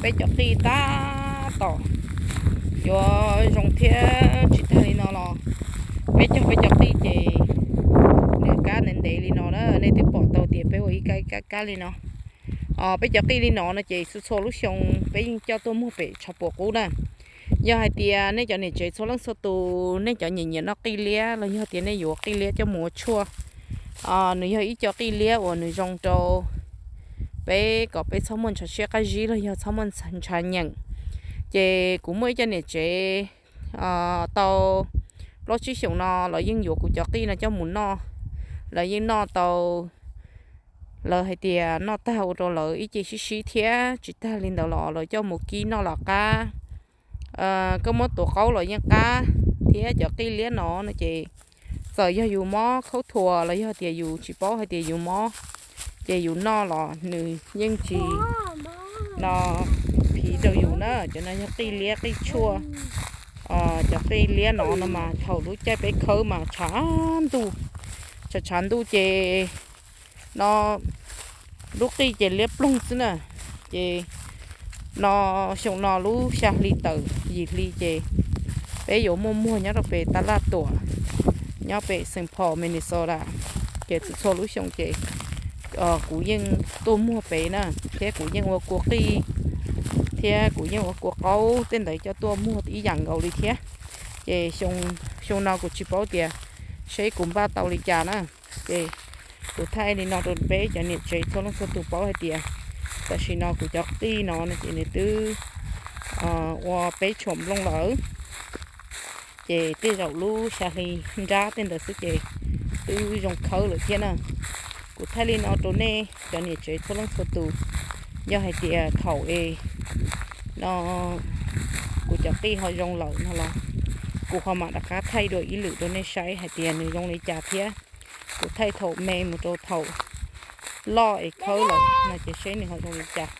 Peb cov qij tab tom yuav zoo thiab tsis tag li no los peb cog peb cov qij ces nws kab ntev ntev li no na, nej twb pom tau tias peb ua ib kab kab kab li no. Peb cov qij li no no ces txhua txhua lub xyoo peb yeej coj tuaj muag pem tshav puam qub na. Yog hais tias nej cov niam tsev txhua leej txhua tus, nej cov nyiam nyiam noj qij liab los yog tias nej yuav qij liab coj mus ua tshuaj, nws yog ib co qij liab uas nws zoo rau peb kom peb txhob muaj ntshav siab qab zib los yog txhob muaj ntshav nyeem. Ces kuv muaj ib co niam tsev tau plaub tsib xyoos no los yeej yuav kuv cov qij no coj mus noj, lawv yeej noj tau, lawv hais tias noj tag ua rau lawv ib ce sib sib thiab tsis tag li ntawd los lawv coj mus kib noj los qab. Koj muab tuav qaub los yeej qab, thiab cov qij liab no no ces txawm yog yus mob khaub thuas los yog tias yus tsis paub hais tias yus mob, ces yus noj los nws yeej tsis no phiv rau yus na. Cov no yog qij liab qij tshuaj. Cov qij liab no no mas thaum lub caij peb khawb mas tshav ntuj, tshav tshav ntuj ces no lub qij ces liab ploog xwb na. Ces no xyoo no lub xya hli tawm yim hli ces peb yuav muaj muag nyob rau pem tab laj tuam, nyob pem Saint Paul, Minnesota. Ces txhua txhua lub xyoo ces kuv yeej tuaj muag pem na, thiab kuv yeej ua kua qij, thiab kuv yeej ua kua qaub tej ntawd coj tuaj muag ib yam nkaus li thiab. Ces xyoo no kuv tsis paub tias seb kuv npaj tau li cas na. Ces kuv thaij li no rau peb cov niam tsev txhua leej txhua tus paub hais tias tam sim no kuv cov qij no no ces nws twb ua peb tshuam nplooj lawm. Ces tej zaum lub xya hli nrab tej ntawd xwb ces twb zoo khawb lawm thiab na. Kuv thaij li no rau nej cov niam tsev txhua leej txhua tus, yog hais tias thaum es no kuv cov qij ho zoo lawm no los kuv ho mam rov qab thaij dua ib lwm rau nej saib hais tias nws zoo li cas thiab. Kuv thaij thaum me mus rau thaum loj es khawb lawm no ces seb nws ho zoo li cas.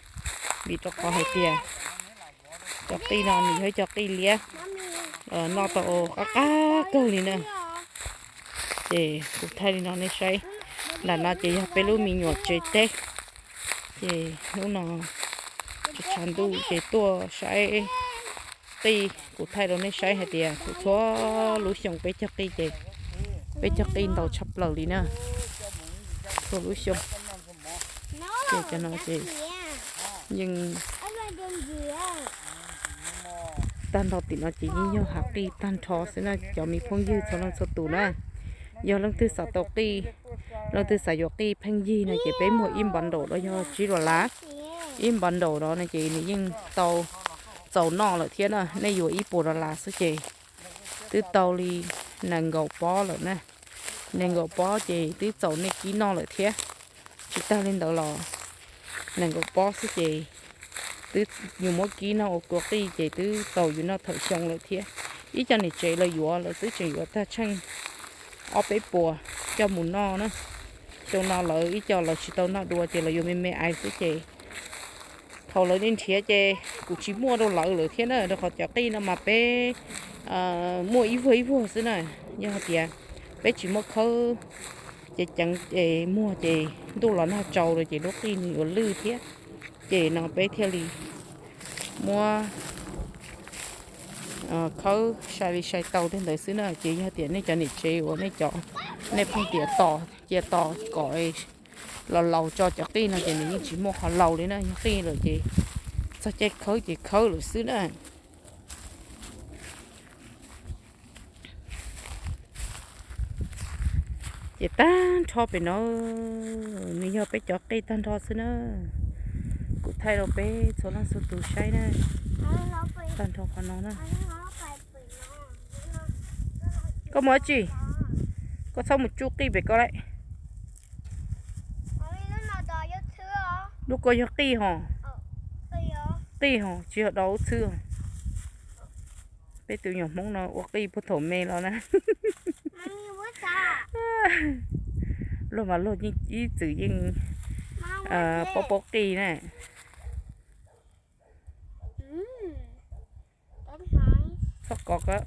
Vim rau qhov hais tias cov qij no nws yog ib co qij liab, noj tau qab qab kawg li na. Ces kuv thaij li no nej saib. Nram no ces yog peb lub me nyuam tsev teb. Ces hnub no tshav ntuj ces tuaj saib qij. Kuv thaij rau nej saib hais tias txhua txhua lub xyoo peb cog qij ces peb cog qij ntau tshaj plaws li na. Txhua lub xyoo ces cov no ces yeej tag nrho tim no ces yeej yog hav qij tag nrho xwb na cov me phooj ywg txhua leej txhua tus na. Yog leej twg xav tau qij, leej twg xav yuav qij pheej yig no ces peb muag ib npav nraum los yog tsib dollar. Ib npav nraum no no ces nws yeej tau txaus noj lawm thiab na. Nej yuav ib puas dollar xwb ces twb tau li nees nkaum pob lawm na. Nees nkaum pob ces twb txaus nej kib noj lawm thiab. Tsis tag li ntawd los nees nkaum pob xwb ces twb yus muab kib noj ua kua qij ces twb tau yus noj thawm xyoo lawm thiab. Ib co niam tsev lawv yuav lawv twb tseem yuav tag tsheej ob peb puas coj mus noj na. Xyoo no lawv ib co lawv tsis tau noj dua ces lawv yuav me me ais xwb ces thaum lawv li nrhiav ces kuv tsis muaj rau lawv lawm thiab na, rau qhov cov qij no mas peb muaj ib vuag ib vuag xwb na. Yog hais tias peb tsis muaj khawb ceev ceev es muag ces ntuj los nag tsaus lawm ces lub qij nws yuav lwj thiab. Ces no peb thiaj li muab khawb sai li sai tau tej ntawd xwb na. Ces yog tias nej cov niam tsev uas nej cov, nej pheej tias tos, cia tos kom los laus tso cov qij no ces nws yeej tsis muaj qhov laus li na. Yog qij lawm ces txog caij khawb ces khawb lawm xwb na. Ces tag nrho pem no, nws yog peb cov qij tag nrho xwb na. Kuv thaij rau peb txhua leej txhua tus saib na. Tag nrho qhov no na. Koj mus dab tsi? Koj txhob mus tsuj qij pem koj lawm. Lub ko yog qij hos. Qij hos, tsis yog dau ub txhwb. Peb tus nyuam Hmoob no ua qij puag thaum me los na. Luag mas luag yeej ib txwm yeej paub paub qij na. Txhob kov koj.